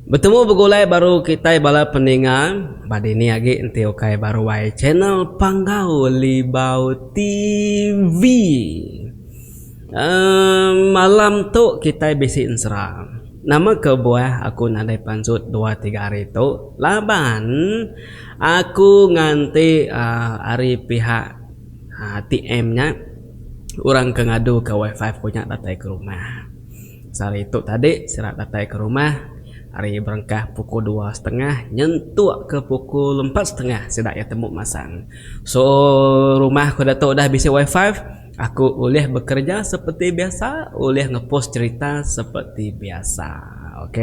Betemu begulai baru kitai bala peninga ba dini agi enti ukai ba ruai channel Panggau Libau TV. Emm malam tu kitai bisi ensera. Nama kebuah aku nadai pansut dua tiga hari tu laban aku nganti aaa ari pihak TM nya orang ke ngadu ke wifi ku nya datai ke rumah. Sehari tu tadi sida datai ke rumah ari berengkah pukul dua setengah nyentuk ke pukul empat setengah sida iya tembu masang. So rumah ku diatu udah bisi wifi aku ulih bekerja seperti biasa ulih ngepost cerita seperti biasa. Ok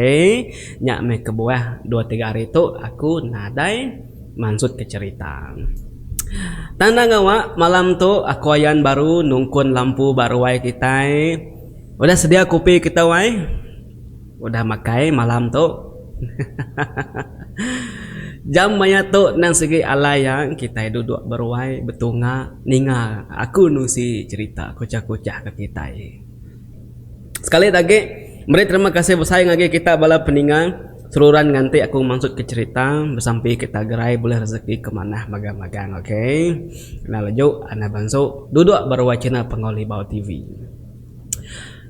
nya meh kebuah dua tiga hari tu aku nadai mansut ke cerita. Tang enda ngawa malam tu aku ayan baru nungkun lampu ba ruai kitai. Udah sedia kopi kita wai. Udah makai malam tu. Jam maya tu nang sigi alai iya kitai duduk beruai betunga ninga aku nusi cherita kuchah-kuchah ke kitai. Sekali da agi meri terima kasih besai ngagai kita bala peninga seruran nganti aku mansut ke cherita besampi kita gerai bulih rezeki ke manah magang-magang ok. Enda leju enda bansu duduk beruai channel Panggau Libau TV.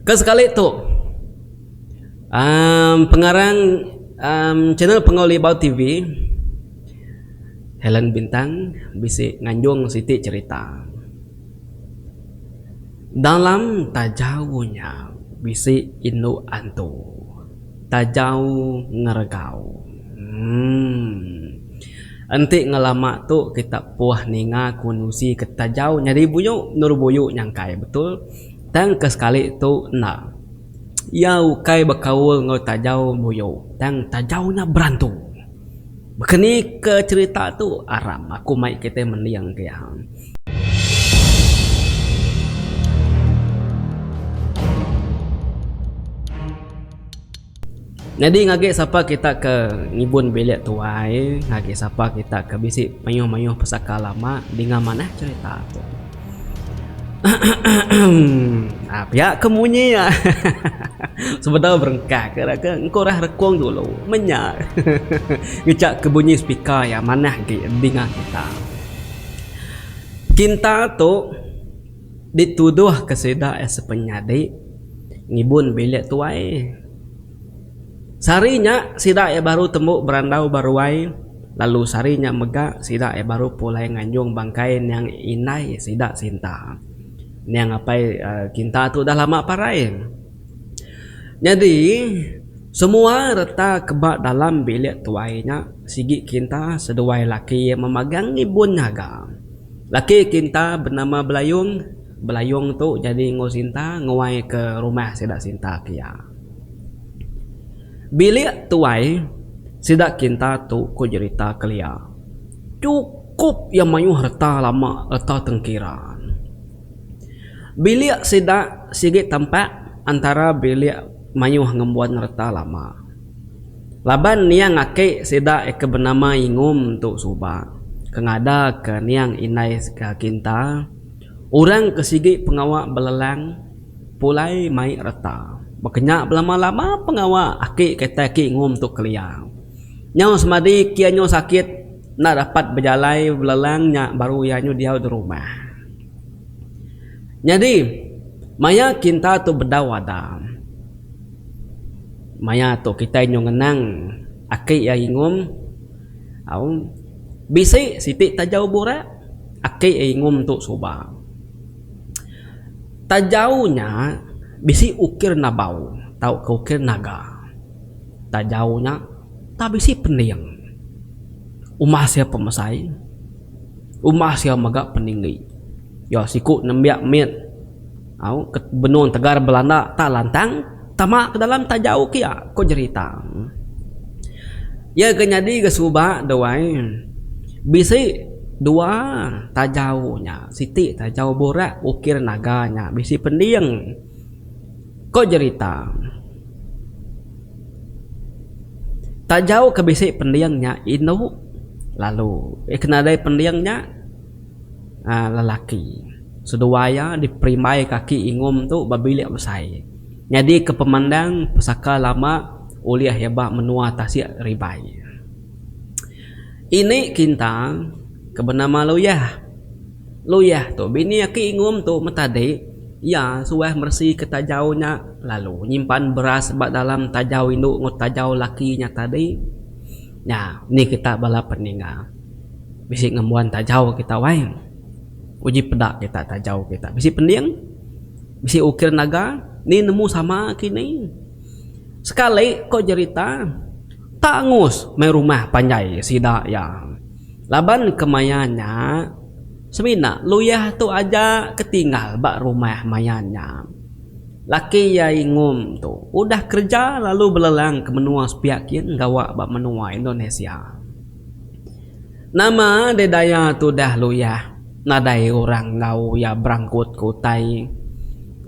Ke sekali tu um pengarang um channel Panggau Libau TV Helen Bintang bisi nganjung siti cherita. Dalam tajau nya bisi indu antu tajau ngeregau uhh. Enti ngelama tu kita puh ninga ku nusi ke tajau nyadi buyu endur buyu nyangkai betul tang ke sekali tu enda. Iya ukai bekaul enggau tajau buyu tang tajau nya berantu. Baka ni ke cherita tu aram aku mai kitai mending ke iya. Nyadi ngagi sapa kita ke ngibun bilik tuai ngagi sapa kita ke bisi mayuh mayuh pesaka lama dinga manah cherita tu. Ehemm pia ke munyi iya sebedau berengkah ke ke engku rah rekung dulu menya ngecha ke bunyi speaker iya manah agi dinga kita. Kinta tu dituduh ke sida iya sepenyadi ngibun bilik tuai. Sehari nya sida iya baru tembu berandau ba ruai lalu sehari nya mega sida iya baru pulai nganjung bangkai niang indai sida Sinta. Niang apai Kinta tu udah lama parai. Nyadi semua reta ke ba dalam bilik tuai nya sigi Kinta seduai laki iya memagang ngibun nyaga. Laki Kinta benama Belayung, Belayung tu jadi enggau Sinta nguai ke rumah sida Sinta ke iya. Bilik tuai sida kinta tu ku jerita kelia. Chukup iya mayuh reta lama reta tengkira. Bilik sida sigi tampak antara bilik mayuh ngembuan reta lama. Laban niang aki sida ke benama Ingum tu suba ke ngada ke niang indai kinta orang ke sigi pengawa belelang. Pulai mai reta. Baka nya belama-lama pengawa aki kitai aki ngum tu kelia. Nyau semadi kia nyu sakit enda dapat bejalai belelang nya baru iya nyu diau di rumah. Nyadi maya kinta tu bedau ada. Maya tu kitai nyu ngenang aki iya ingum au bisi siti tajau burak aki iya ingum tu suba. Tajau nya bisi ukir nabau tauka ukir naga. Tajau nya tak bisi pening. Umbas iya pemesai, umbas iya mega peninggi. Iya siku nembiak mit au ke benung tegar belanda tak lantang tama ke dalam tajau kiya ku jerita. Iya ke nyadi ke suba dau ai bisi dua tajau nya. Siti tajau burak ukir naga nya bisi pending, ko jerita. Tajau ke bisi pending nya indu lalu ke nadai pending nya aaa lelaki. Seduai iya diperimbai kaki ingum tu ba bilik besai. Nyadi ke pemandang pesaka lama. ulih iya ba menua tasik ribai. Ini kinta ke benama Luyah. Luyah tu bini aki Ingum tu metadi iya suah meresi ke tajau nya lalu nyimpan beras ba dalam tajau indu enggau tajau laki nya tadi. Nya ni kita bala peninga bisi ngembuan tajau kita wai. Uji peda kita tajau kita bisi pending bisi ukir naga ni nemu sama kini. Sekali ko jerita tak angus meh rumah panjai sida iya. Laban kemaya nya semina luyah tu aja ke tinggal ba rumah maya nya. Laki iya Ingum tu udah kereja lalu belelang ke menua sepiak kin gawa ba menua Indonesia. Nama deh daya tudah luyah nadai orang enggau iya berangkut ke utai.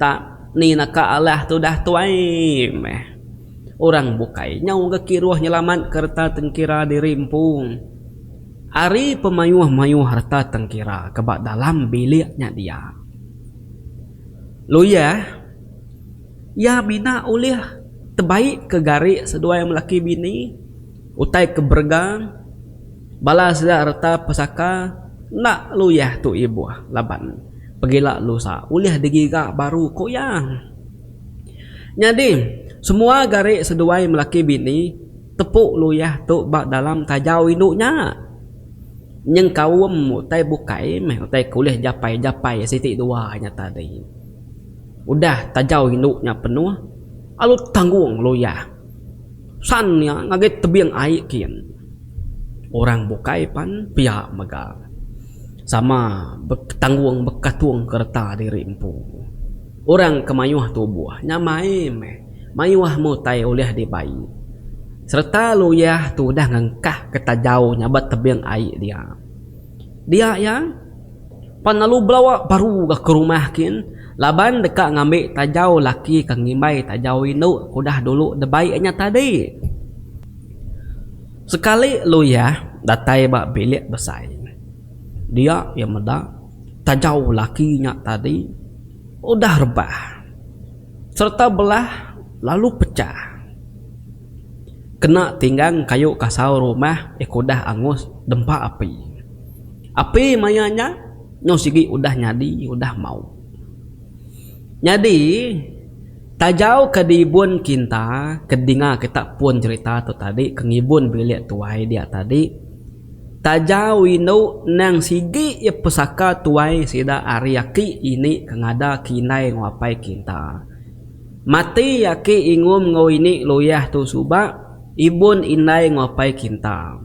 Tak ni naka alah tudah tuai meh. Orang bukai nyau ga kiruh nyelamatka reta tengkira diri empu. Ari pemayuh-mayuh reta tengkira ke ba dalam bilik nya dia. Luyah, iya mina ulih tebaik ke gari seduai melaki bini, utai ke berega, bala sida reta pesaka enda luyah tu ibuh laban pegila lusa ulih digiga baru ku iya. Nyadi, semua gari seduai melaki bini tepu luyah tu ba dalam tajau indu nya. Nyengkaum utai bukai meh utai ke ulih japai-japai siti dua nya tadi. Udah tajau indu nya penuh, alu tanggung luyah san iya ngagai tebing ai kin. Orang bukai pan pia mega. Sama betanggung bekatung ke reta diri empu. Orang ke mayuh tubuh nyamai meh mayuh meh utai ulih dibai. Sereta luyah tu udah ngengkah ke tajau nya ba tebing ai dia. Dia iya pan lalu belawa baru ga ke rumah kin laban deka ngambi tajau laki ke ngimbai tajau indu ke udah dulu dibai nya tadi. Sekali luyah datai ba bilik besai dia iya meda tajau laki nya tadi. Udah rebah sereta belah lalu pechah. Kena tinggang kayu kasau rumah iya ke udah angus dempa api. Api maya nya nyau sigi udah nyadi udah mau. Nyadi tajau ke diibun kinta ke dinga kita pun cherita tu tadi ke ngibun bilik tuai dia tadi. Tajau indu endang sigi iya pesaka tuai sida ari aki ini ke ngada ke indai enggau apai kinta. Mati aki ingum enggau ini luyah tu suba ibun indai enggau apai kinta.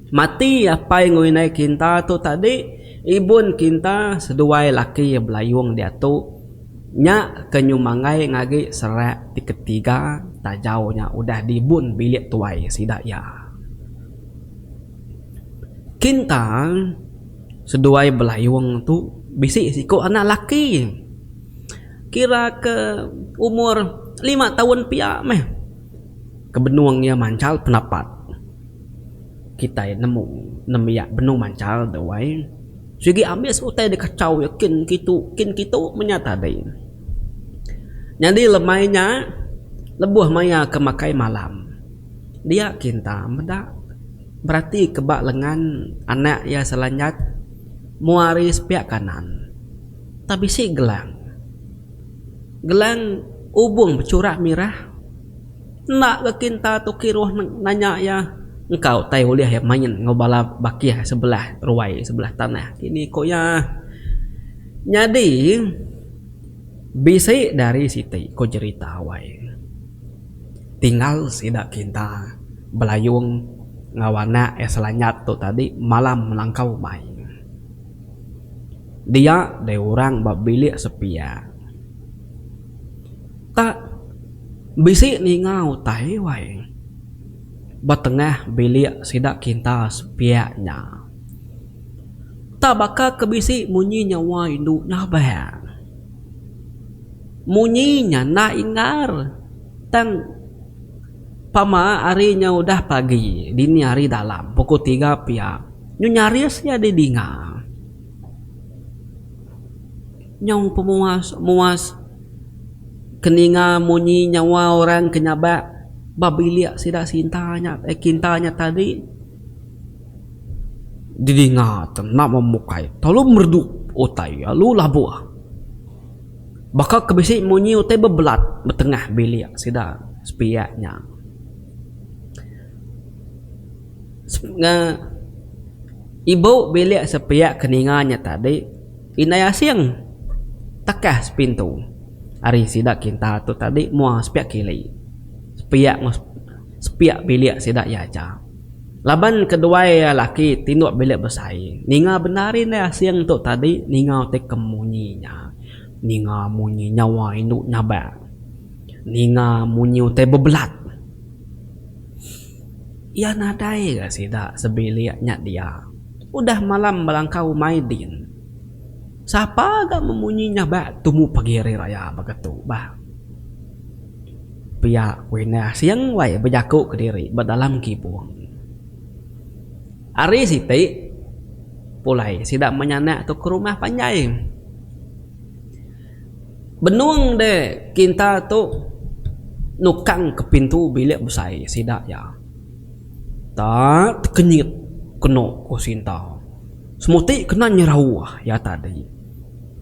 Mati apai enggau indai kinta tu tadi ibun kinta seduai laki iya belayung diatu nya ke nyumanggai ngagi serak ti ketiga tajau nya udah diibun bilik tuai sida iya. Kinta seduai belayung tu bisi siku anak laki kira ke umur lima taun pia meh ke benung iya manchal penapat. Kitai nemu nembiak benung manchal tu ai sigi ambis utai dikachau iya kin kitu kin kitu meh nya tadi. Nyadi lemai nya lebuh maya ke makai malam. Dia kinta meda berati ke ba lengan anak iya selanjat mua ari sepiak kanan. Tang bisi gelang. Gelang ubung bechurak mirah. Enda ga kinta tu kiruh nanya iya engka utai ulih iya main enggau bala bakih sebelah ruai sebelah tanah kini ku iya. Nyadi bisi dari siti ku jerita wai. Tinggal sida kinta belayung enggau anak iya selanyat tu tadi malam melangkau mai. Dia deh orang ba bilik sepiak. Tak bisi ninga utai wai ba tengah bilik sida kinta sepiak nya. Tak baka ke bisi munyi nyawa indu nyabak. Munyi nya enda inggar tang pama hari nya udah pagi dini hari dalam pukul tiga pia nyu nyaris iya didinga. Nyau pemuas muas ke ninga munyi nyawa orang ke nyabak. Ba bilik sida Sinta nya eh Kinta nya tadi didinga te enda memukai telu meredu utai lalu labuh. Baka ke bisi munyi utai bebelat ba tengah bilik sida sepiak nya. Ibu bilik sepiak ke ninga nya tadi indai asing takah sepintu ari sida kinta tu tadi mua sepiak kili sepiak enggau sepiak bilik sida iya aja. Laban keduai iya laki tinduk bilik besai ninga bendar indai asing tu tadi ninga utai ke munyi nya ninga munyi nyawa indu nyabak ninga munyi utai bebelat. Iya nadai ga sida sebilik nya dia. Udah malam belangkau umai din. Sapa ga memunyi nyabak tumu pagi hari raya baka tu bah. Pia ku Indai Asing wai bejaku kediri ba dalam kibung. Hari siti pulai sida menyanak tu ke rumah panjai. Benung deh kinta tu nukang ke pintu bilik besai sida iya. Tak tekenyit kenu ku Sinta. Semuti kena nyerauh iya tadi.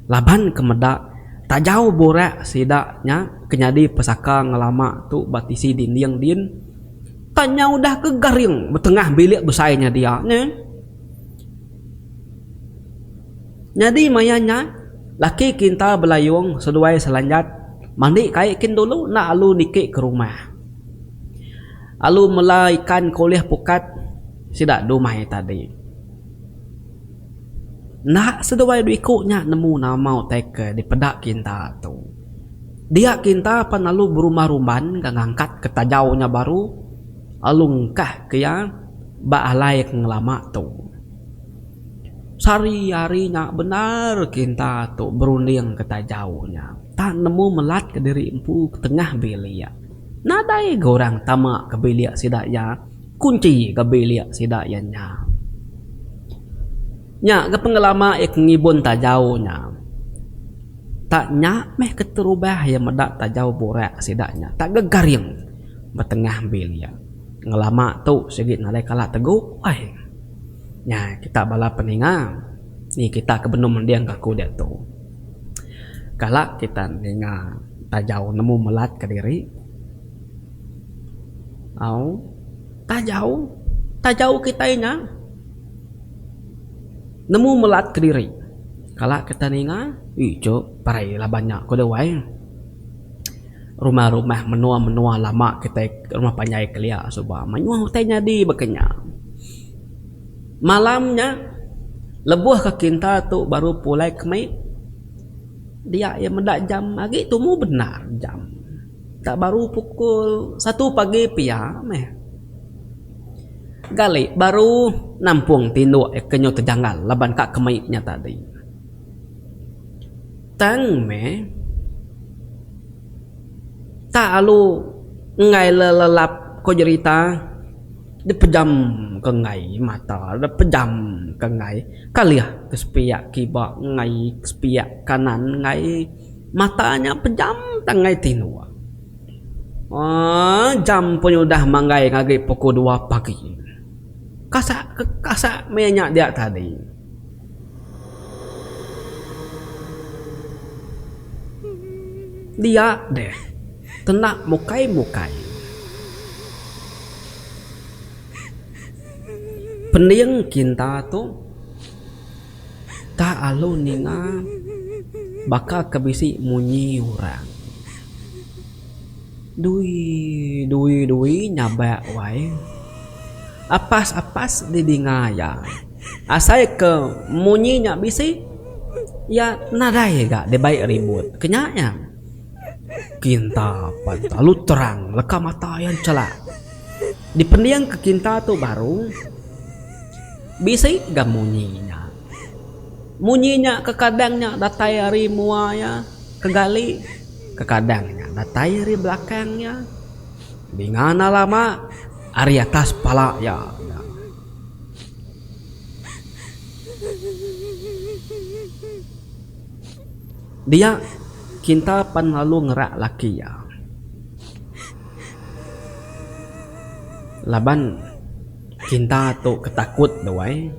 Laban ke meda tajau burak sida nya ke nyadi pesaka ngelama tu ba tisi dinding din tak nya udah ke garing betengah bilik besai nya dia nya. Nyadi maya nya, laki Kinta Belayung seduai Selanjat mandi kai kin dulu enda alu niki ke rumah. Alu mela ikan ke ulih pukat sida dumai tadi. Enda seduai dua iku nya nemu nama utai ke dipeda Kinta tu. Dia Kinta pan lalu berumban-rumban ga ngangkat ke tajau nya baru alu ngengkah ke iya ba alai ke ngelama tu. Sehari hari nya bendar kinta tu berunding ke tajau nya. Tak nemu melat ke diri empu ke tengah bilik. Nadai ga orang tama ke bilik sida iya kunchi ga bilik sida iya nya. Nya ga pengelama iya ke ngibun tajau nya. Tak nya meh keterubah iya meda tajau burak sida nya tak gegaring ba tengah bilik. Ngelama tu sigi nadai kala tegu ai. Nya kita bala peninga ni kita ke benung mending ka aku diatu. Kala kita ninga tajau nemu melat kediri au tajau tajau kitai nya nemu melat kediri. Kala kita ninga ijuk parai laban nya ku deh wai. Rumah-rumah menua-menua lama kitai rumah panjai kelia suba mayuh utai nyadi baka nya. Malam nya lebuh ka kinta tu baru pulai kemik dia iya meda jam agi tumu bendar jam tak baru pukul satu pagi pia meh. Gali baru nampung tinduk ke nyau tejanggal laban ka kemik nya tadi. Tang meh tak alu enggai lelelap ko jerita dipejam ke enggai mata dipejam ke enggai kalih ke sepiak kiba enggai ke sepiak kanan enggai mata nya pejam tang enggai tinduk aaa jam pun udah manggai ngagai pukul dua pagi kasak ke kasak meh nya dia tadi. Dia deh kena mukai-mukai. Pending kinta tu tak alu ninga baka ke bisi munyi orang. Dui dui dui nyabak wai. Apas-apas didinga iya. Asai ke munyi nya bisi, iya nadai ga dibai ribut. Ke nya iya. Kinta pan lalu terang leka mata iya enchelak. Dipending ke kinta tu baru, bisi ga munyi nya. Munyi nya kekadang nya datai ari mua iya ke gali, kekadang nya datai ari belakang iya. Ninga enda lama ari atas pala iya. Dia kinta pan lalu ngerak laki iya. Laban Kinta tu ke takut tu ai.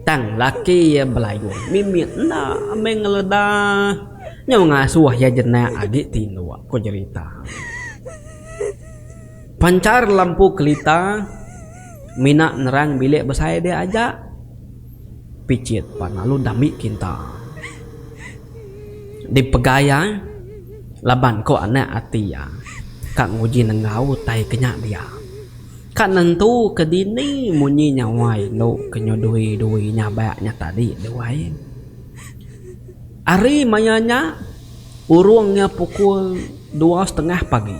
Tang laki iya belayung mimit enda meh ngeleda nyau ngasuh iya jenak agi tinduk ku jerita. Panchar lampu kelita mina nerang bilik besai dia aja pichit pan lalu dambi kinta. Dipegai iya laban ko anak ati iya ka nguji nenggau utai ke nya dia. Ka nentu ke dini munyi nyawa indu ke nyedui-dui nyabak nya tadi duai. Ari maya nya urung iya pukul dua setengah pagi.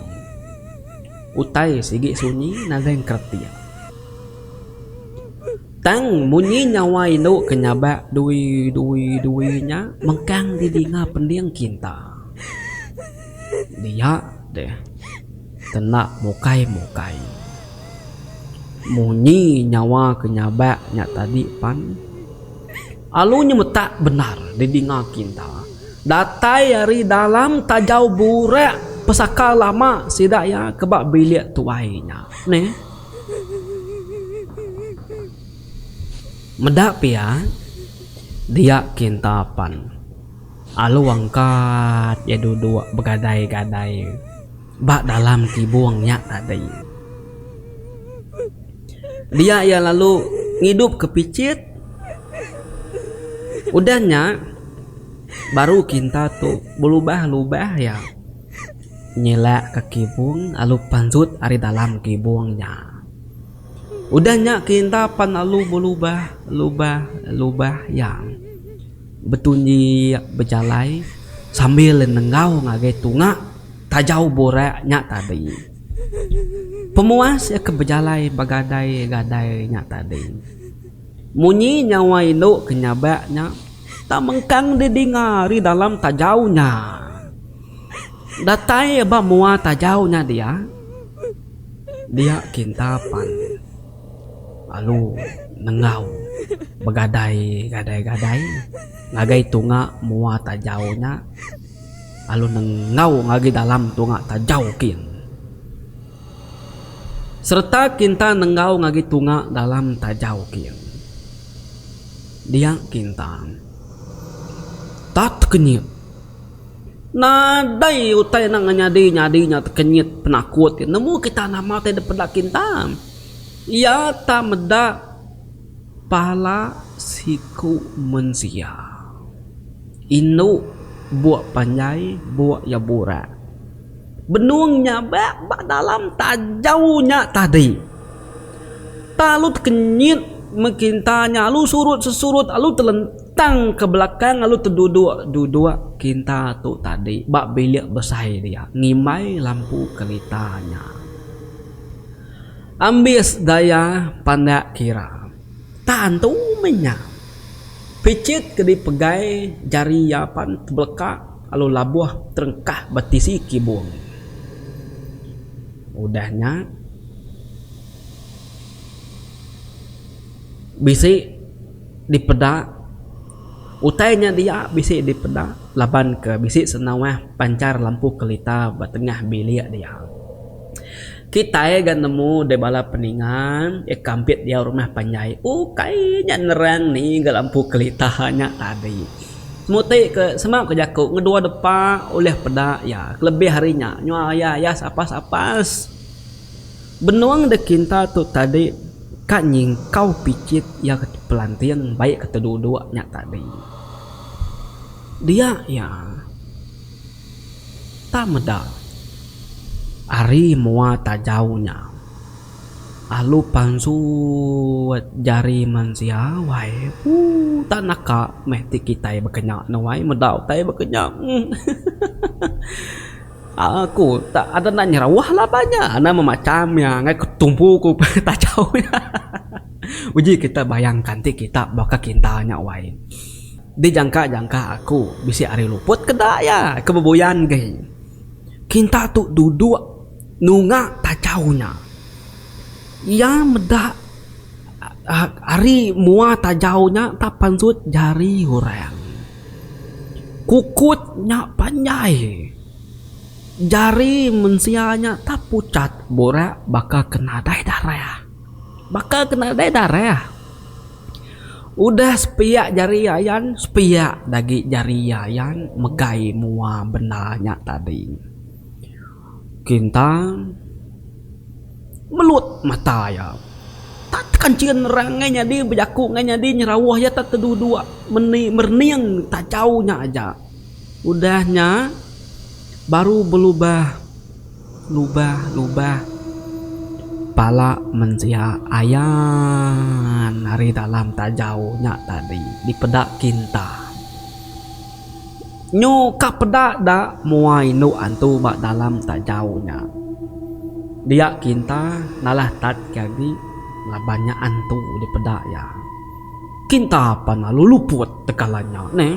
Utai sigi sunyi nadai engkeretik. Tang munyi nyawa indu ke nyabak dui-dui-dui nya mengkang didinga pending kinta. Dia deh kena mukai-mukai. Munyi nyawa ke nyabak nya tadi pan alu nyemetak bendar didinga kinta. Datai ari dalam tajau burak pesaka lama sida iya ke ba bilik tuai nya. Neh. Meda pia dia kinta pan alu angkat iya duduk begadai-gadai ba dalam kibung nya tadi. Dia iya lalu ngidup ke pichit. Udah nya baru kinta tu belubah-lubah iya nyelak ke kibung lalu pansut ari dalam kibung nya. Udah nya kinta pan lalu belubah lubah lubah iya betunjik bejalai sambil nenggau ngagai tunga tajau burak nya tadi. Pemuas iya ke bejalai begadai-gadai nya tadi. Munyi nyawa indu ke nyabak nya tak mengkang didinga ari dalam tajau nya. Datai ba mua tajau nya dia, dia kinta pan lalu nenggau begadai-gadai-gadai ngagai tunga mua tajau nya lalu nenggau ngagai dalam tunga tajau kin. Sereta kinta nenggau ngagai tunga dalam tajau kin. Dia kinta. Tak tekenyit. Nadai utai enda ngenyadi nyadi nya tekenyit penakut ti nemu kita nama ti dipeda kinta. Iya tak meda pala siku mensia. Indu buk panjai buk iya burak. Benung nyabak ba dalam tajau nya tadi. Talu tekenyit mekinta nya alu surut sesurut alu telentang ke belakang alu teduduk duduk kinta tu tadi ba bilik besai dia ngimbai lampu kelita nya. Ambis daya pandak kira. Tak antu meh nya. Pichit ke dipegai jari iya pan tebeleka. Lalu labuh terengkah ba tisi kibung. Udah nya, bisi dipeda utai nya dia bisi dipeda laban ke bisi senawah panchar lampu kelita ba tengah bilik dia. Kitai ga nemu deh bala peninga iya kampit diau rumah panjai ukai nya nerang ni ga lampu kelita nya tadi. Semuti ke sema ke jaku ngedua depa ulih peda iya kelebih ari nya nyua iya ayas apas apas. Benung deh kinta tu tadi ka nyingkau pichit iya ke pelanting baik ke teduduk nya tadi. Dia iya. Tak meda ari mua tajau nya alu pansut jari mensia wai ooh tak naka meh ti kitai baka nya ne wai meda utai baka nya hahaha aku tak ada nak nyerawah laban nya enda memacam iya ngagai tumpu ku tajau nya hahaha uji kita bayangkan ti kita baka kinta nya wai. Dijangka-jangka aku bisi ari luput keda iya ke bebuyan gei. Kinta tu duduk nunga tajau nya. Iya meda ari mua tajau nya tak pansut jari orang. Kukut nya panjai. Jari mensia nya tak puchat burak baka ke nadai darah. Baka ke nadai darah. Udah sepiak jari iya ayan, sepiak dagi jari iya ayan megai mua benda nya tadi. Kinta melut mata iya. Tak tekanchin nerang ngai nyadi bejaku ngai nyadi nyerawah iya tak teduduk meni merening tajau nya aja. Udah nya baru belubah lubah lubah pala mensia ayan ari dalam tajau nya tadi dipeda kinta. Nyu ka peda da mua indu antu ba dalam tajau nya. Dia kinta nalah tat ke agi laban nya antu dipeda iya. Kinta pan lalu luput tekala nya neh.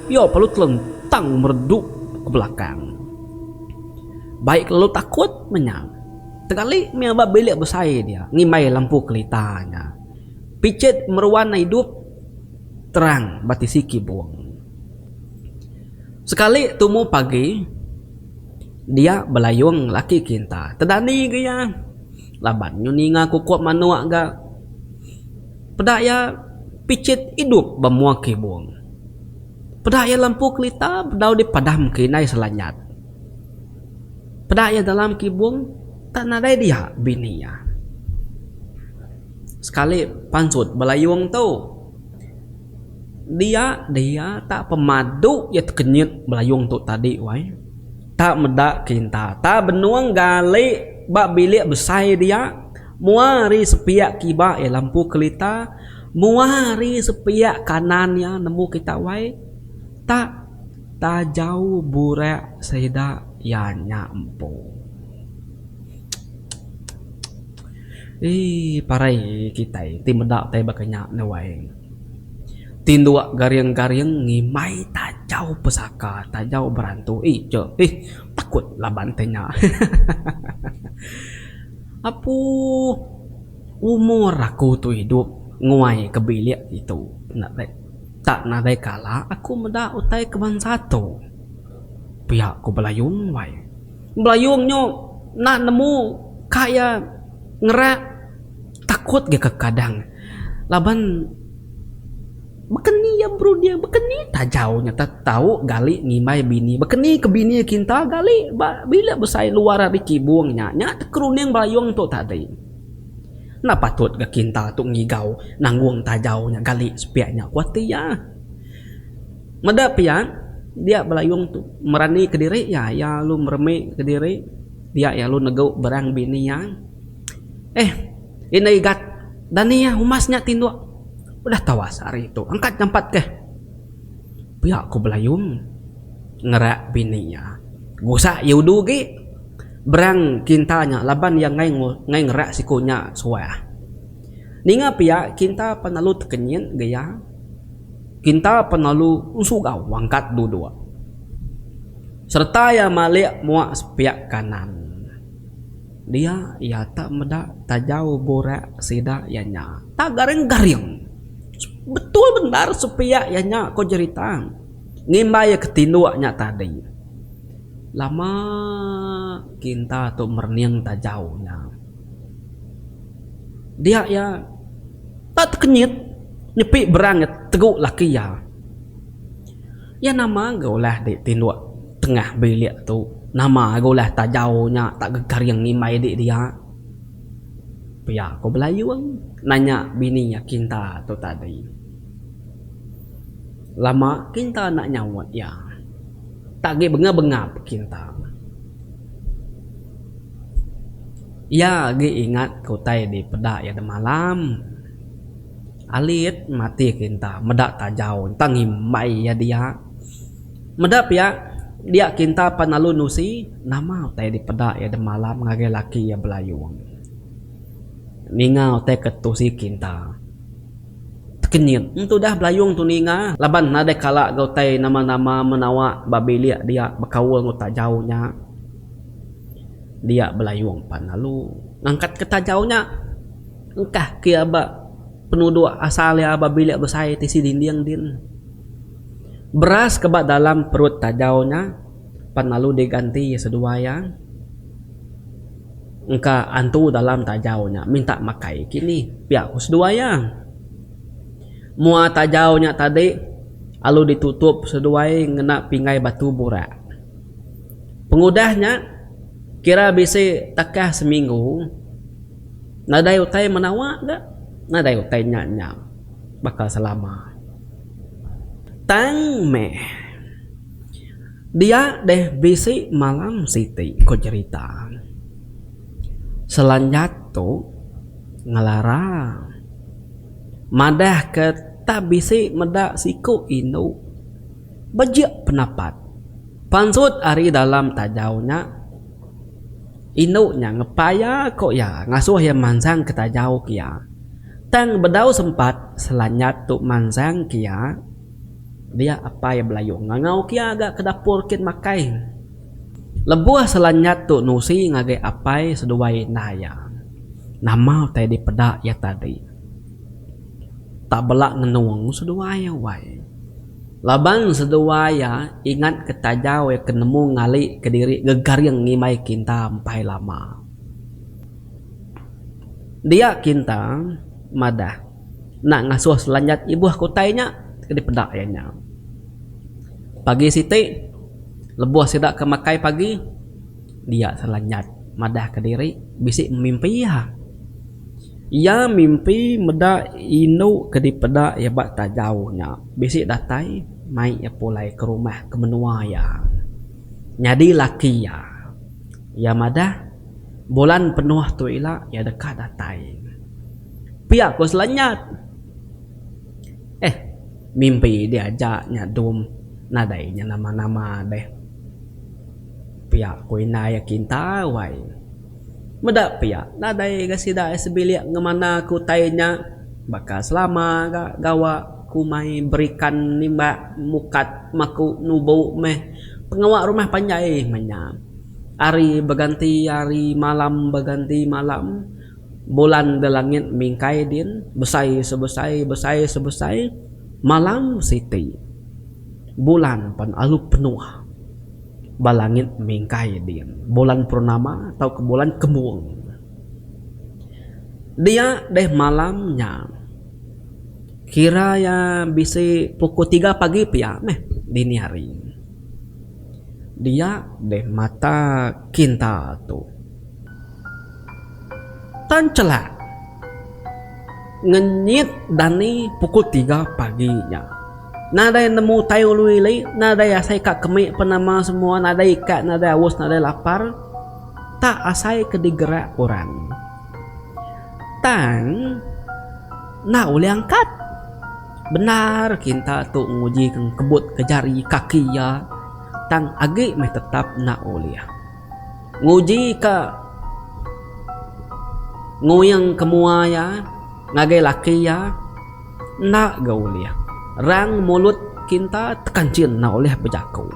Iya perlu telentang meredup ke belakang. Baik lalu takut meh nya. Tekali meh ba bilik besai dia ngimbai lampu kelita nya. Pichit meruan idup terang ba tisi kibung. Sekali tumu pagi dia belayung laki kinta tedani ga iya laban nyu ninga kukup manuk ga. Peda iya pichit idup ba mua kibung. Peda iya lampu kelita bedau dipadam ke indai Selanyat. Peda iya dalam kibung tak nadai dia bini iya. Sekali pansut belayung tu dia dia tak pemadu iya tekenyit belayung tu tadi wai. Tak meda kinta tak benung gali ba bilik besai dia. Mua ari sepiak kiba iya lampu kelita, mua ari sepiak kanan iya nemu kita wai tak tajau burak sida iya nya empu. Eii parai kitai ti meda utai baka nya ne wai. Tinduk garing-garing ngimbai tajau pesaka tajau berantu ih che ih takut laban te nya hahaha. Apu umur aku tu idup nguai ke bilik ditu nadai tak nadai kala aku meda utai ke bansa tu. Pia ku Belayung wai. Belayung nyu enda nemu ka iya ngerak takut ga kekadang laban. Baka ni iya berunding, baka ni tajau nya tau gali ngimbai bini, baka ni ke bini kinta gali ba bilik besai luar ari kibung nya. Nya tekerunding Belayung tu tadi. Enda patut ga kinta tu ngigau nanggung tajau nya gali sepiak nya ku ati iya. Meda pia dia Belayung tu merani kediri iya, iya lalu meremi kediri dia iya lalu negu berang bini iya. Eh indai igat dani iya umas nya tinduk. Udah tawas hari tu angkat jampat keh. Pia ku Belayung ngerak bini iya. Gusak iya udu agi berang kinta nya laban iya enggai enggai ngerak siku nya suah. Ninga pia kinta pan lalu tekenyit ga iya. Kinta pan lalu ensugau angkat duduk. Sereta iya malik muak sepiak kanan. Dia iya tak meda tajau burak sida iya nya. Tak garing-garing. Betul bendar sepiak iya nya ko jerita. Ngimbai iya ke tinduk nya tadi. Lama kinta tu merening tajau nya. Dia iya tak tekenyit nyepi berang iya tegu laki iya. Iya nama ga ulah di tinduk tengah bilik tu. Nama ga ulah tajau nya tak gegaring ngimbai di dia. Pia ko Belayung nanya bini iya Kinta tu tadi. Lama Kinta enda nyaut iya. Tak agi bengap-bengap Kinta. Iya agi ingat ke utai di peda iya demalam. Alit mati Kinta meda tajau enta ngimbai iya dia. Meda pia dia Kinta pan lalu nusi nama utai dipeda iya demalam ngagai laki iya Belayung. Ninga utai ke tusi Kinta. Tekenyit entudah Belayung tu ninga laban nadai kala ga utai nama-nama menawa ba bilik dia bekaul enggau tajau nya. Dia Belayung pan lalu ngangkat ke tajau nya. Engkah ke iya ba penuduk asal iya ba bilik besai tisi dinding din. Beras ke ba dalam perut tajau nya. Pan lalu diganti seduai iya. Engka antu dalam tajau nya minta makai kini pia ku seduai iya. Mua tajau nya tadi lalu ditutup seduai ngena pinggai batu burak. Pengudah nya kira bisi takah seminggu nadai utai menawa ga nadai utai nya nya baka selama. Tang meh dia deh bisi malam siti ko jerita. Selanjat tu ngelara madah ke tak bisi meda siku indu bejik penapat pansut ari dalam tajau nya. Indu nya ngepai iya ko iya ngasuh iya mansang ke tajau ke iya. Tang bedau sempat Selanyat tu mansang ke iya, dia apai Belayung ngangau ke iya ga ke dapur kin makai. Lebuh Selanyat tu nusi ngagai apai seduai indai iya, nama utai dipeda iya tadi. Tak bela ngenung seduai iya wai. Laban seduai iya ingat ke tajau iya ke nemu ngali kediri gegaring ngimbai Kinta empai lama. Dia Kinta madah enda ngasuh Selanjat ibuh ke utai nya ke dipeda iya nya. Pagi siti lebuh sida ke makai pagi dia Selanjat madah kediri bisi mimpi iya. Iya mimpi meda indu ke dipeda iya ba tajau nya bisi datai mai iya pulai ke rumah ke menua iya. Nyadi laki iya, iya madah bulan penuh tu ila iya deka datai. Pia ku Selanyat. Eh, mimpi diaja nya dum nadai nya nama-nama deh. Pia ku indai iya kinta wai. Meda pia nadai ga sida sebilik ngemana ke utai nya baka selama ga gawa kumai berikan nimbak mukat maku nubu meh pengawa rumah panjai meh nya. Hari beganti hari malam beganti malam bulan da langit mingkai din besai sebesai besai sebesai malam siti bulan pan alu penuh. Ba langit mingkai din bulan purnama tauka bulan kembung. Dia deh malam nya kira iya bisi pukul tiga pagi pia meh dini hari. Dia deh mata kinta tu. Tan chelak ngenyit dani pukul tiga pagi nya. Nadai nemu utai ulu ili, nadai asai ka kemi penama semua, nadai ikat, nadai aus, nadai lapar. Tak asai ke digerak orang. Tang enda ulih angkat. Bendar kinta tu nguji ke kebut ke jari kaki iya tang agi meh tetap enda ulih. Nguji ka nguing ke mua iya ngagai laki iya enda ga ulih. Rang mulut kinta tekanchin enda ulih bejaku.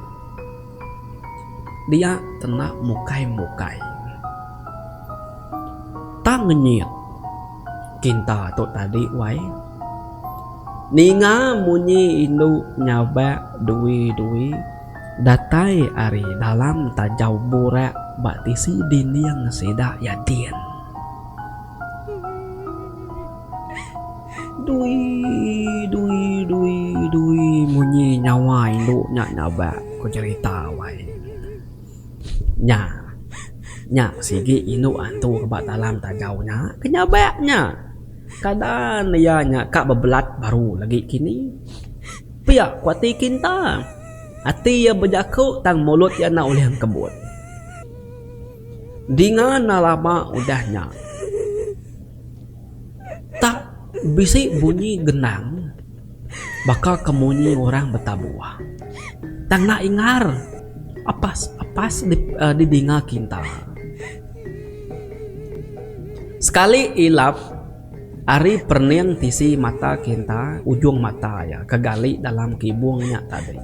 Dia tenda mukai-mukai. Tang ngenyit kinta tu tadi wai. Ninga munyi indu nyabak dui-dui datai ari dalam tajau burak ba tisi dinding sida iya din. Dui dui dui dui munyi nyawa indu nya nyabak ku jerita wai. Nya nya sigi indu antu ke ba dalam tajau nya ke nyabak nya. Kadan iya nya ka bebelat baru lagi kini. Pia ku ati Kinta. Ati iya bejaku tang mulut iya enda ulih engkebut. Dinga enda lama udah nya tak bisi bunyi gendang baka ke munyi orang betabuh. Tang enda ingar apas apas didinga Kinta. Sekali ilap ari perening tisi mata Kinta ujung mata iya ke gali dalam kibung nya tadi.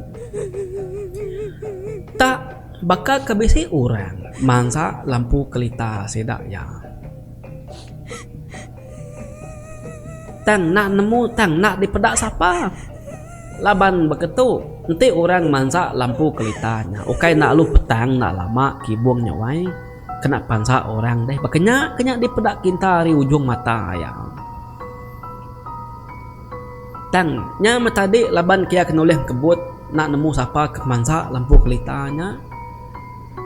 Tak baka ke bisi orang mansa lampu kelita sida iya. Tang enda nemu tang enda dipeda sapa laban beketu. Enti orang mansa lampu kelita nya ukai enda alu petang enda lama kibung nya wai kena pansa orang deh baka nya ke nya dipeda kinta ari ujung mata iya. Tang nya meh tadi laban kia ke nulih kebut enda nemu sapa ke mansa lampu kelita nya.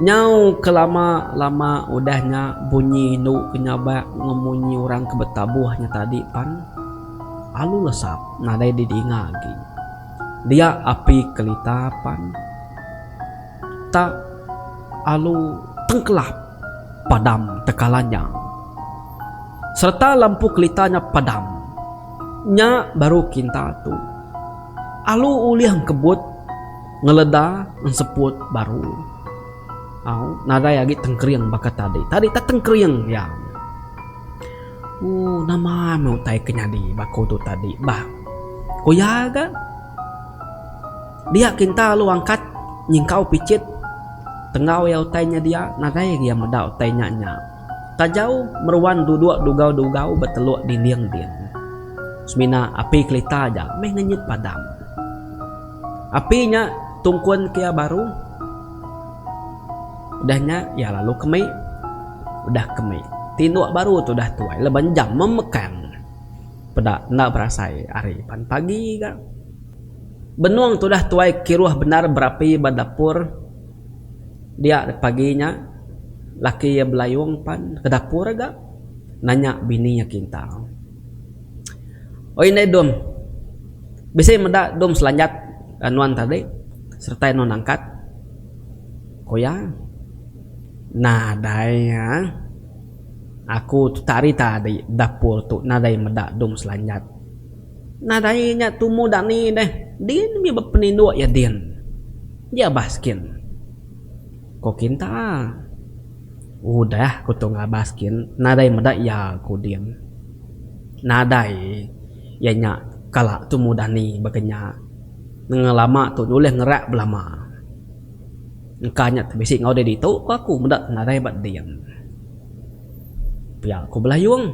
Nyau ke lama lama udah nya bunyi indu ke nyabak enggau munyi orang ke betabuh nya tadi pan alu lesap nadai didinga agi. Dia api kelita pan tak alu tengkelap padam tekala nya. Sereta lampu kelita nya padam nya baru kinta tu alu ulih engkebut. Ngeleda enseput baru. Au nadai agi tengkering baka tadi. Tadi tak tengkering iya. Ooh nama meh utai ke nyadi ba aku tu tadi bah. Ku iya ga. Dia kinta lalu angkat nyingkau pichit tenggau iya utai nya dia nadai agi iya meda utai nya nya. Tajau meruan duduk dugau-dugau beteluk dinding din. Semina api kelita aja meh ngenyit padam. Api nya tungkun ke iya baru. Udah nya iya lalu kemi. Udah kemi tinduk baru tudah tuai laban jam memekang. Peda enda berasai hari pan pagi ga. Benung tudah tuai kiruh bendar berapi ba dapur dia pagi nya laki iya belayung pan ke dapur ga nanya bini iya kinta. Oi indai dum. Bisi meda dum selanjat nuan tadi sereta nuan angkat ku iya. Nadai iya. Aku tu tari tadi dapur tu nadai meda dum selanjat. Nadai nya tumu dani deh. Din mih bepeninduk iya din. Iya bah skin. Ko Kinta. Udah ku tu ngabas kin nadai meda iya ku din. Nadai iya nya kala tumu dani baka nya. Ngelama tu ulih ngerak belama. Engka nya ti bisi enggau deh ditu ku aku meda nadai ba din. Pia ku Belayung.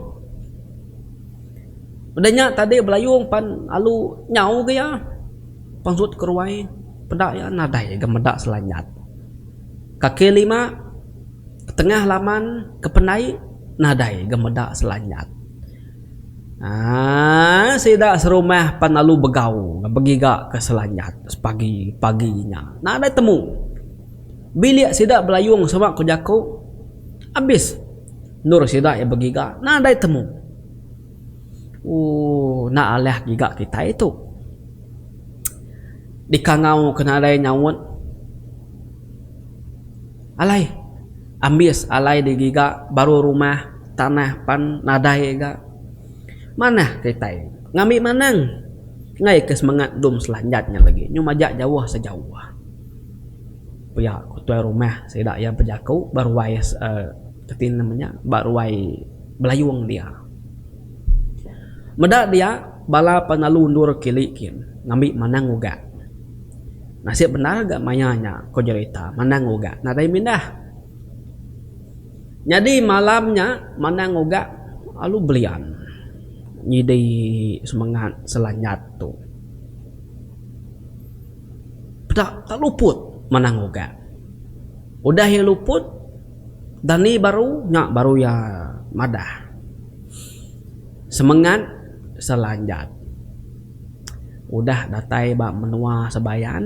Udah nya tadi Belayung pan alu nyau ga iya pansut ke ruai peda iya nadai ga meda selanyat. Kaki lima tengah laman ke pendai nadai ga meda selanyat. Aaa sida serumah pan lalu begau begiga ke selanyat sepagi pagi nya nadai temu. Bilik sida belayung sama ku jaku abis endur sida iya begiga nadai temu. Ooh enda alah giga kitai tu. Dikangau ke nadai nyaut. Alai ambis alai digiga baru rumah tanah pan nadai ga. Manah kitai ngambi manang enggai ke semengat dum selanjat nya lagi nyu majak jauh sejauh. Pia ku tuai rumah sida iya bejaku ba ruai uhh reti nama nya ba ruai belayung dia. Meda dia bala pengalu endur kili kin ngambi manang uga. Nasib bendar ga maya nya ko jerita manang uga nadai mindah. Nyadi malam nya manang uga alu belian nyidi semengat selanyat tu. Peda tak luput manang uga. Udah iya luput dani baru nya baru iya madah. Semengat selanjat udah datai ba menua Sebayan.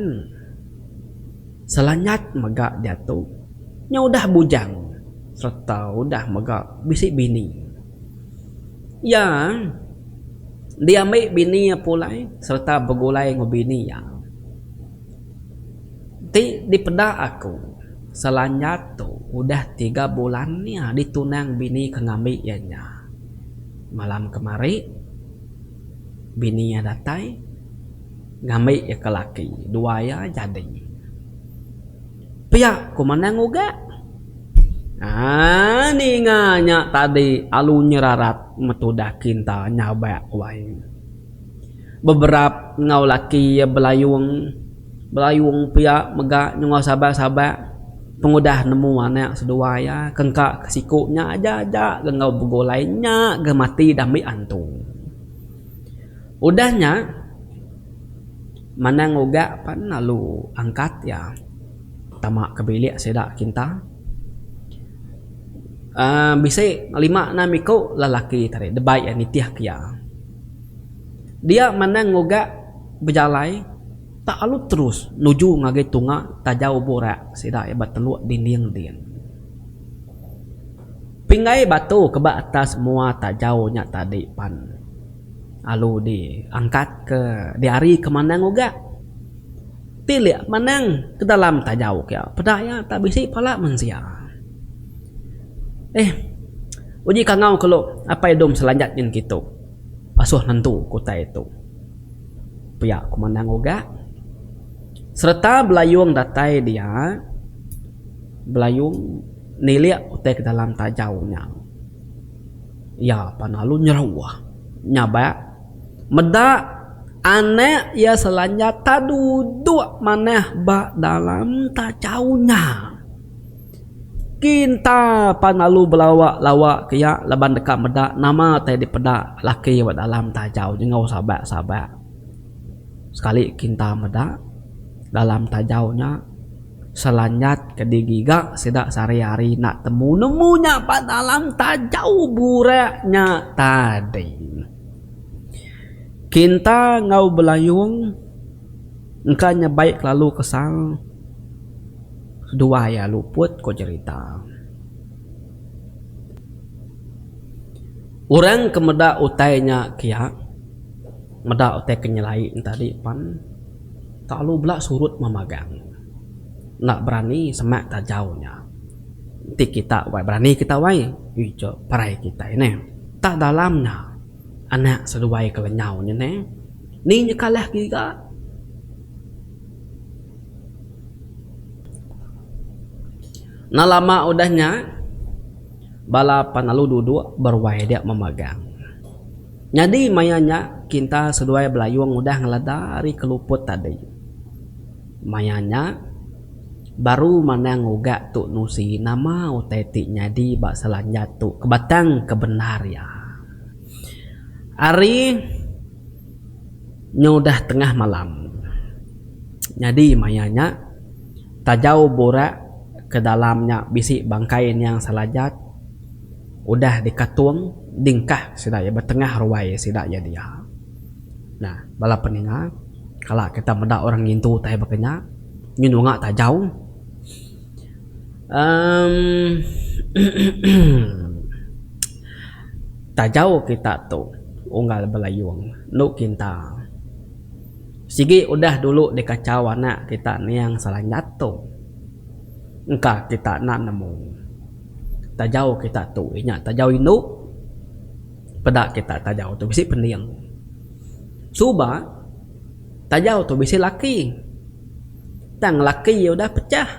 Selanjat mega diatu nya udah bujang sereta udah mega bisi bini. Iya diambi bini iya pulai sereta begulai enggau bini iya. Ti dipeda aku Selanjat tu udah tiga bulan iya ditunang bini ke ngambi iya nya. Malam kemari bini iya datai ngambi iya ke laki dua iya jadi. Pia ku manang uga. Aaa ninga nya tadi alu nyerarat metudah kinta nyabak wai. Beberap enggau laki iya belayung. Belayung pia mega nyungah sabak-sabak pengudah nemu anak seduai iya kengka ke siku nya aja aja ga enggau begulai nya ga mati dambi antu. Udah nya. Manang Ugak pan lalu angkat iya tama ke bilik sida kinta. Aaa bisi lima enam iku lelaki tadi debai iya nitih ke iya. Dia Manang Ugak bejalai tak lalu terus nuju ngagai tunga tajau burak sida iya ba teluk dinding din. Pinggai batu ke ba atas mua tajau nya tadi pan alu di angkat ke diari ke manang uga. Tilik manang ke dalam tajau ke peda iya tak bisi pala mensia. Eh uji kangau kelu apai dum selanjat nyin kitu asuh nentu ke utai tu. Pia ku manang uga. Sereta belayung datai dia belayung nilik utai ke dalam tajau nya. Iya pan lalu nyeruh nyabak meda anak iya selanja tak duduk manah ba dalam tajau nya. Kinta pan lalu belawa lawa ke iya laban deka meda nama tai dipeda laki ba dalam tajau nya enggau sabak sabak. Sekali kinta meda dalam tajau nya selanjat ke digiga sida sehari hari enda temu nemu nya ba dalam tajau burak nya tadi. Kinta enggau Belayung engka nya bai kelalu kesal. Seduai iya luput ko jerita. Orang ke meda utai nya kiya meda utai ke nyelai ne tadi pan kelalu bela surut memagang. Enda berani semak tajau nya. Enti kita wai berani kita wai ije parai kitai neh. Tak dalam nya anak seduai ke lenyau nya neh. Ni nya kalah giga. Enda lama udah nya, bala pan lalu duduk beruai dia memagang. Nyadi maya nya Kinta seduai Belayung udah ngeleda ari keluput tadi. Maya nya, baru Manang Ugak tu nusi nama utai ti nyadi ba Selanjat tu ke batang ke bendar iya. Ari. Nyau udah tengah malam. Nyadi maya nya, tajau burak ke dalam nya bisi bangkai niang Salajat udah dikatung dingkah sida iya ba tengah ruai sida iya dia. Nah, bala peninga, kala kita meda orang ngintu utai baka nya, nyu nunga tajau. Emm Tajau kita tu unggal Belayung endu Kinta. Sigi udah dulu dikachau anak kita niang Selanjat tu. Engka kita enda nemu. Tajau kita tu inya tajau indu. Peda kita tajau tu bisi pending. Suba tajau tu bisi laki. Tang laki udah pecah.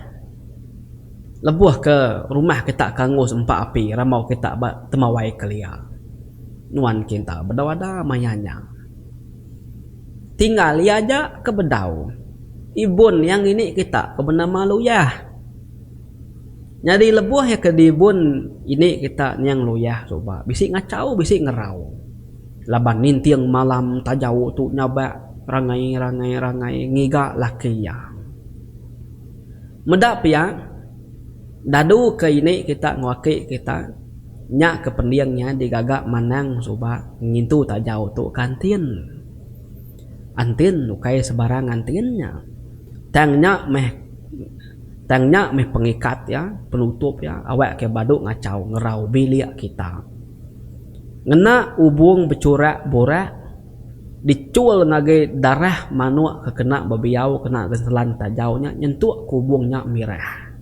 Lebuh ke rumah kita ke angus empa api rambau kita ba temawai kelia. Nuan kinta bedau ada maya nya. Tinggal iya aja ke bedau. Ibun iya ngini kita ke benama Luyah. Nyadi lebuh iya ke diibun ini kita niang Luyah suba bisi ngachau bisi ngerau. Laban ninting malam tajau tu nyabak rangai rangai rangai ngiga laki iya. Meda pia, dadu ke ini kita enggau aki kita nya ke pending nya digaga manang suba ngintu tajau tu ke antin. Antin ukai sebarang antin nya. Tang nya meh tang nya meh pengikat iya, penutup iya awak ke badu ngachau ngerau bilik kita. Ngena ubung bechurak burak. Dichul ngagai darah manuk ke kena bebiau kena genselan tajau nya nyentuk ke ubung nya mirah.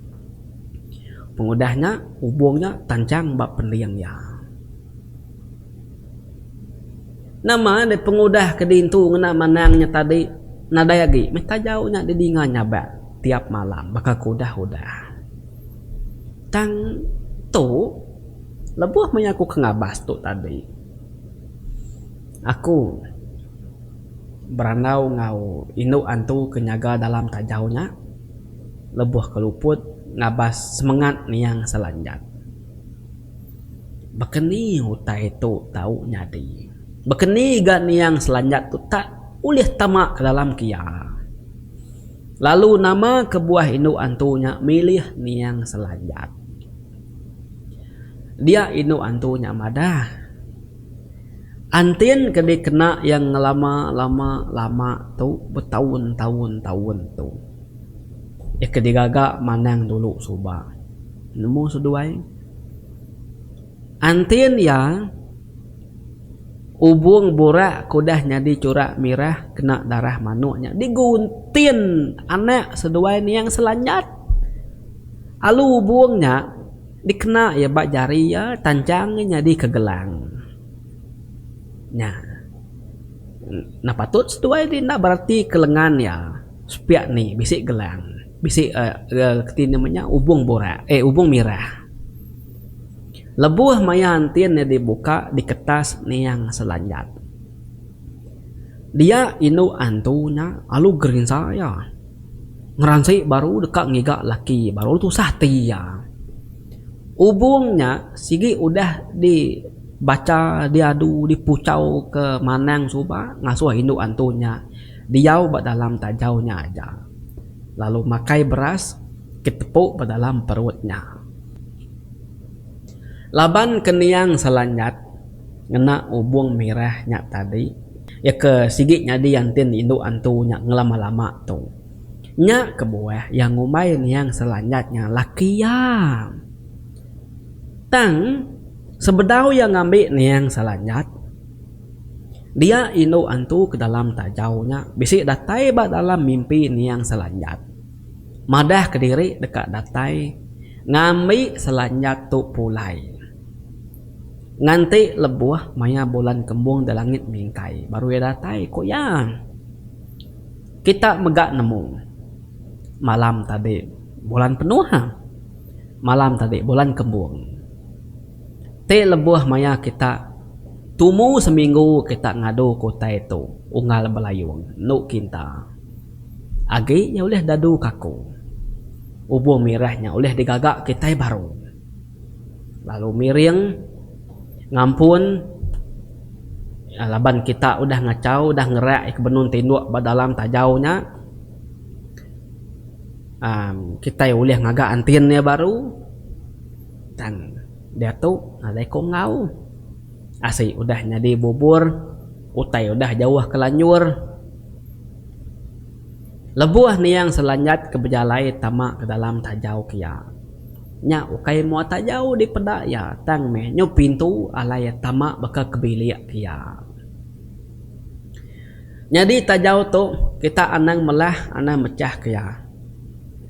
Pengudah nya, ubung nya tanchang ba pending iya. Nama deh pengudah ke diintu ngena manang nya tadi nadai agi meh tajau nya didinga nyabak tiap malam baka ke udah-udah. Tang tu lebuh maya aku ke ngabas tu tadi. Aku berandau enggau indu antu ke nyaga dalam tajau nya lebuh ke luput ngabas semengat niang Selanjat. Baka ni utai tu tau nyadi? Baka ni ga niang Selanjat tu tak. ulih tama ke dalam kia. Lalu nama kebuah indu antu nya milih niang Selanjat. Dia indu antu nya madah, Antin ke dikena iya ngelama lama lama tu betaun taun taun tu. Iya ke digaga manang dulu suba. Nemu seduai. Antin iya ubung burak ke udah nyadi churak mirah kena darah manuk nya diguntin anak seduai niang Selanjat. Alu ubung nya dikena iya ba jari iya tanchang iya nyadi ke gelang. Nya. Enda patut seduai ti enda berati ke lengan iya sepiak ni bisi gelang bisi uhh reti nama nya ubung burak eh ubung mirah. Lebuh maya antin iya dibuka diketas niang Selanjat. Dia indu antu nya alu gerinsa iya. Ngeransi baru deka ngiga laki baru tusah ati iya. Ubung nya sigi udah dibacha diadu dipuchau ke manang suba ngasuh indu antu nya diau ba dalam tajau nya aja lalu makai beras ke tepu ba dalam perut nya. Laban ke niang Selanjat ngena ubung mirah nya tadi iya ke sigi nyadi antin indu antu nya ngelama lama tu. Nya kebuah iya ngumbai niang Selanjat nya laki iya. Tang sebedau iya ngambi niang Selanjat dia indu antu ke dalam tajau nya bisi datai ba dalam mimpi niang Selanjat. Madah kediri deka datai ngambi Selanjat tu pulai. Nganti lebuh maya bulan kembung da langit mingkai baru iya datai, ku iya. Kita mega nemu malam tadi bulan penuh malam tadi bulan kembung. Ti lebuh maya kita tumu seminggu kita ngadu ke utai tu unggal belayung enu kinta. Agi nya ulih dadu ka aku. Ubung mirah nya ulih digaga kitai baru. Lalu miring ngampun laban kita udah ngachau udah ngerak ke benung tinduk ba dalam tajau nya uhh kitai ulih ngaga antin iya baru tang diatu nadai ku enggau asi udah nyadi bubur utai udah jauh ke lanjur. Lebuh niang Selanjat ke bejalai tama ke dalam tajau ke iya. Nya ukai mua tajau dipeda iya tang meh nyu pintu alai iya tama baka ke bilik ke iya. Nyadi tajau tu kita anang melah anang mechah ke iya.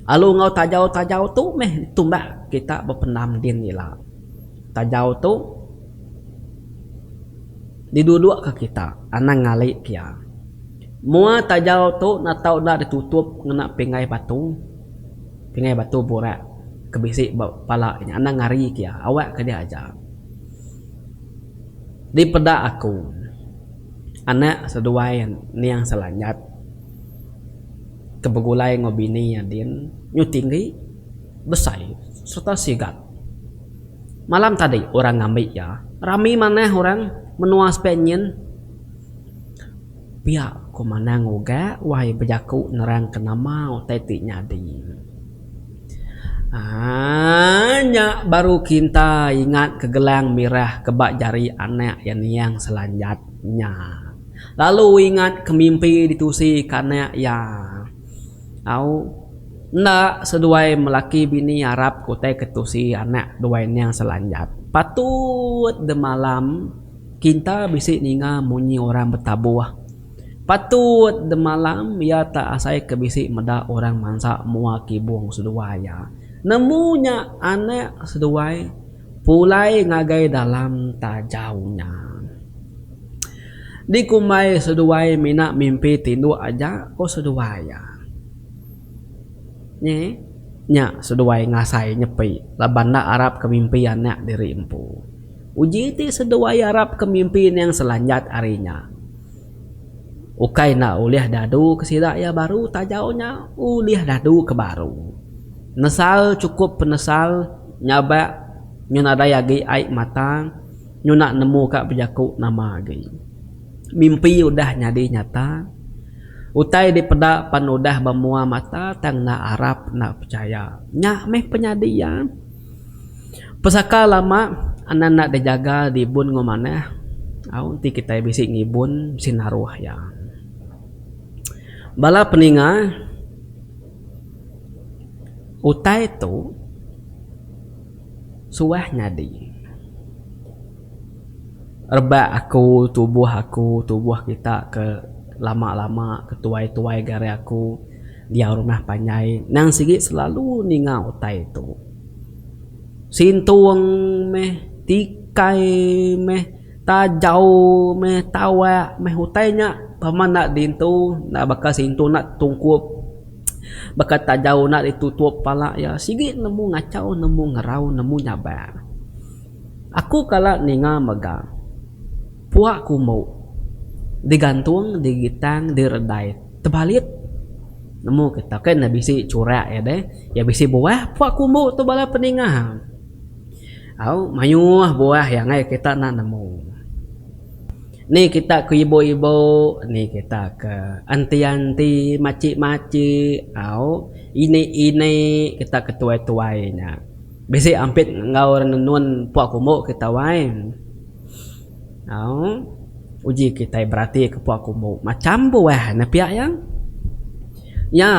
Alu enggau tajau-tajau tu meh ditumbak kita bependam din ila. Tajau tu diduduk ka kita anang ngali ke iya. Mua tajau tu enda tau enda ditutup ngena pinggai batu. Pingai batu burak ke bisi ba pala nya anang ngari ke iya awak ke dia aja. Dipeda aku anak seduai niang Selanjat ke begulai enggau bini iya din nyu tinggi besai sereta sigat. Malam tadi orang ngambi iya rami manah orang menua sepiak nyin. Pia ku Manang Uga wai bejaku nerangka nama utai ti nyadi. Aaa nya baru Kinta ingat ke gelang mirah ke ba jari anak iya niang Selanjat nya. Lalu ingat ke mimpi ditusi ke anak iya. Au enda seduai melaki bini arap ke utai ke tusi anak duai niang Selanjat. Patut demalam. Kinta bisi ninga munyi orang betabuh. Patut demalam iya tak asai ke bisi meda orang mansa mua kibung seduai iya. Nemu nya anak seduai pulai ngagai dalam tajau nya. Dikumbai seduai mina mimpi tinduk aja ko seduai iya. Nyi nya seduai ngasai nyepi laban enda arap ke mimpi anak diri empu. Uji ti seduai arap ke mimpi niang Selanjat ari nya. Ukai enda ulih dadu ke sida iya baru tajau nya ulih dadu ke baru. Nesal chukup penesal nyabak nyu nadai agi ai mata nyu enda nemu ka bejaku nama agi. Mimpi udah nyadi nyata. Utai dipeda pan udah ba mua mata tang enda arap enda pechaya. Nya meh penyadi iya. Pesaka lama anang enda dijaga diibun enggau manah au enti kitai bisi ngibun bisi naruh iya. Bala peninga utai tu suah nyadi. Rebak aku tubuh aku tubuh kita ke lama lama ke tuai tuai gari aku diau rumah panjai nang sigi selalu ninga utai tu. Sintung meh tikai meh tajau meh tawak meh utai nya pama enda dintu enda baka sintung enda tungkup baka tajau enda ditutup pala iya sigi nemu ngachau nemu ngerau nemu nyabak. Aku kala ninga mega pua kumbu digantung digitang diredai tebalit nemu kita kai ne bisi churak iya deh iya bisi buah pua kumbu tu bala peninga au mayuh buah iya angai kita enda nemu. Ni kita ke ibu-ibu ni kita ke anti-anti machi-machi au ini-ini kita ke tuai-tuai nya. Bisi ampit enggau orang nenun pua kumbu kita wai. Au uji kitai berati ke pua kumbu macam buah ne pia iya. Iya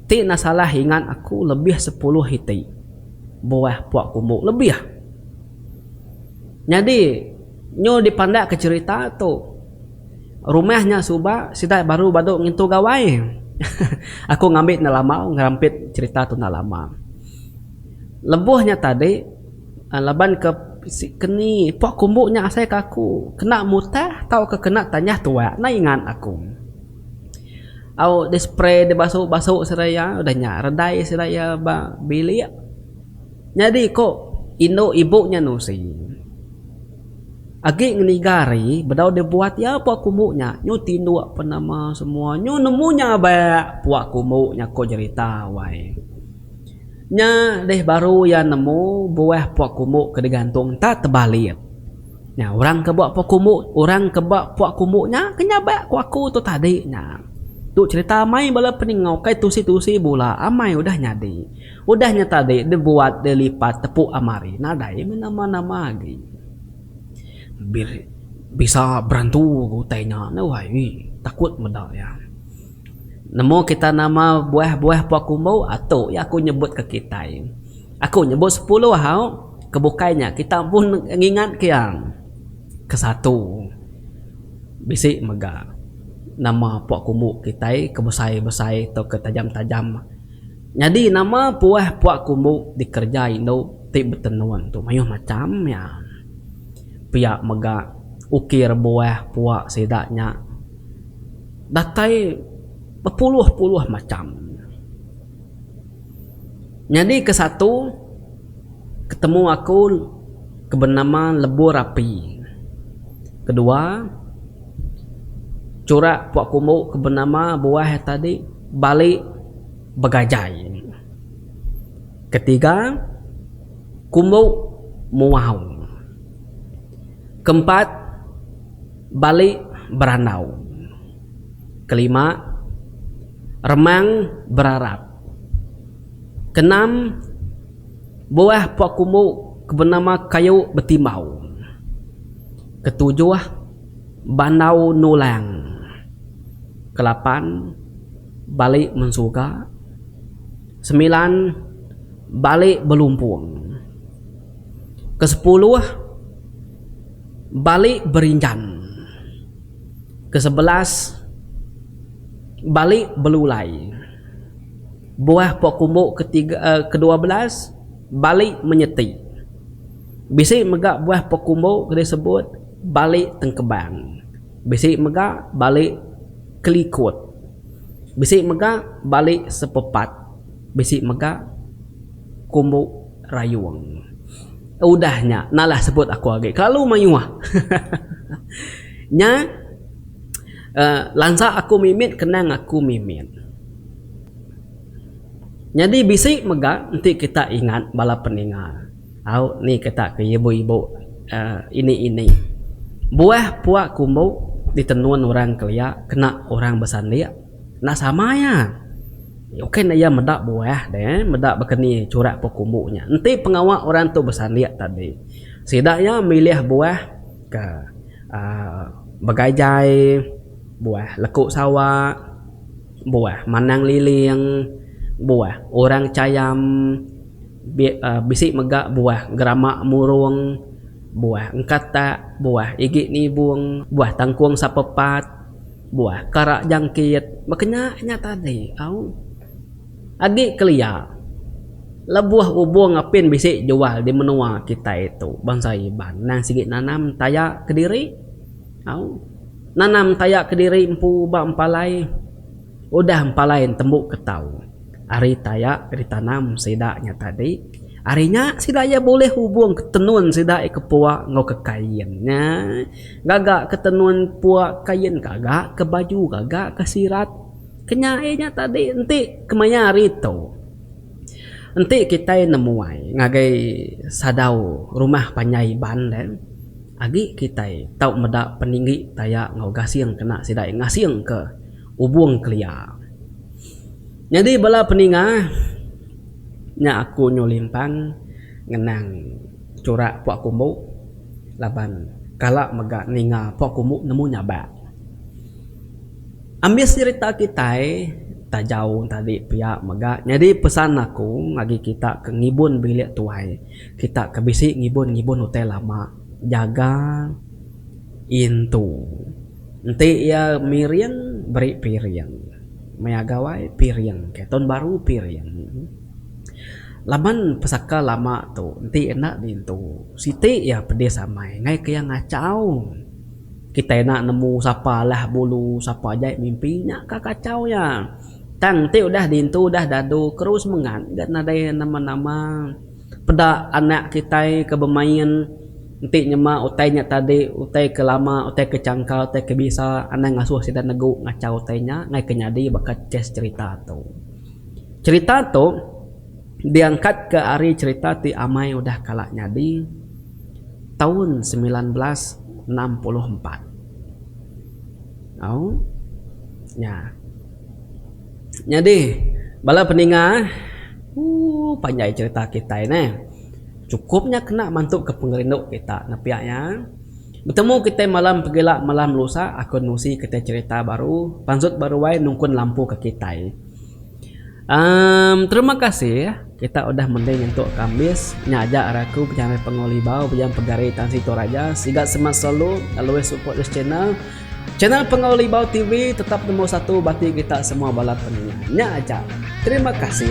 ti enda salah ingat aku lebih sepuluh iti buah pua kumbu lebih. Nyadi nyu dipandak ke cherita tu rumah nya suba sida baru badu ngintu gawai. Aku ngambi enda lama ngerampit cherita tu enda lama. Lebuh nya tadi laban ke keni pok kumbu nya asai ke aku kena mutah tauka kena tanyah tuak enda ingat aku. Au di spray di basu basu sida iya udah nya redai sida iya ba bilik. Nyadi ko indu ibu nya nusi. Agi ngeniga hari bedau dibuat iya pua kumbu nya nyu tinduk penama semua nyu nemu nya ba pua kumbu nya ko jerita wai. Nya deh baru iya nemu buah pua kumbu ke digantung enta tebalit. Nya orang ke ba pua kumbu orang ke ba pua kumbu nya ke nyabak ku aku tu tadi nya. Tu cerita amai bala peninga ukai tusi tusi bula amai udah nyadi. Udah nya tadi dibuat dilipat tepu amari nadai meh nama nama agi. Bisa berantu utai nya ne wai takut meda iya. Nemu kita nama buah buah pua kumbu atu iya aku nyebut ke kitai. Aku nyebut sepuluh au ke bukai nya kita pun ngingat ke iya. Kesatu bisi mega nama pua kumbu kitai ke besai besai tauka tajam tajam. Nyadi nama puah pua kumbu dikereja indu ti betenun tu mayuh macham iya. Pia mega ukir buah pua sida nya datai bepuluh-puluh macham. Nyadi ke satu ketemu aku ke benama Lebur Api. Kedua churak pua kumbu ke benama buah iya tadi Bali Begajai. Ketiga, kumbu muau. Keempat, bali berandau. Kelima, remang berarap. Keenam, buah pua kumbu ke benama kayu betimbau. Ketujuh, bandau nulang. Kelapan, bali mensuga. Semilan, bali belumpung. Kesepuluh, bali berinjan. Kesebelas, bali belulai. Buah pua kumbu ketiga keduabelas, bali menyeti. Bisi mega buah pua kumbu ke disebut bali tengkebang. Bisi mega bali kelikut. Bisi mega bali sepepat. Bisi mega kumbu rayung. Udah nya nalah sebut aku agi kelalu mayuh. Nya uhh lansa aku mimit kenang aku mimit. Nyadi bisi mega enti kita ingat bala peninga au ni kita ke ibu-ibu uhh ini-ini. Buah pua kumbu. ditenun orang kelia kena orang besandik enda sama iya. Ukai enda iya meda buah deh meda baka ni churak pua kumbu nya. Enti pengawa orang tu besandik tadi sida iya milih buah ke uhh begajai, buah leku sawa, buah manang liling, buah orang chayam, bisi mega buah geramak murung, buah engkatak, buah igi nibung, buah tangkung sapepat. Buah kara jangkit baka nya nya tadi au. Agi kelia lebuh ubung apin bisi jual di menua kitai tu bansa Iban nang sigi nanam taya kediri au. Nanam taya kediri empu ba empalai udah empalai tembu ketau. Ari taya ditanam sida nya tadi, ari nya sida iya bulih hubung ke tenun sida iya ke pua enggau ke kain nya. Gaga ke tenun pua kain gaga ke baju gaga ke sirat ke nya iya nya tadi enti kemaya hari tu. Enti kitai nemuai ngagai sadau rumah panjai Iban deh agi kitai tau meda peninggi taya enggau gasing kena sida iya ngasing ke ubung kelia. Nyadi bala peninga nya aku nyu limpang ngenang churak pua kumbu laban kala mega ninga pua kumbu nemu nyabak. Ambis nyerita kitai tajau tadi pia mega nyadi pesan aku ngagai kita ke ngibun bilik tuai kita ke bisi ngibun ngibun utai lama jaga intu. Enti iya miring beri piring. Maya gawai piring ke taun baru piring. Laban pesaka lama tu enti enda diintu siti iya pedis amai enggai ke iya ngachau. Kitai enda nemu sapa alah bulu sapa jai mimpi nya ka kachau iya. Tang enti udah diintu udah dadu keru semengat ga nadai nama-nama. Peda anak kitai ke bemain enti nyema utai nya tadi utai ke lama utai ke changka utai ke bisa anang ngasuh sida negu ngachau utai nya ngaih ke nyadi baka kes cherita tu. Cherita tu diangkat ke ari cherita ti amai udah kala nyadi taun 1964. Au nya. Nyadi bala peninga ooh panjai cherita kitai neh. Chukup nya kena mantu ke pengerindu kita nepia iya. Betemu kitai malam pegila malam lusa aku nusi kitai cherita baru pansut ba ruai nungkun lampu ke kitai. Emm terima kasih kita udah mending nyentuk ke ambis nya aja ari aku Penyamai Pengau Libau Bejam Pegari Tan Sri Toraja siga semat selalu always support this channel. Channel Pengau Libau TV tetap nombor satu bati kita semua bala peninga. Nya aja. Terima kasih.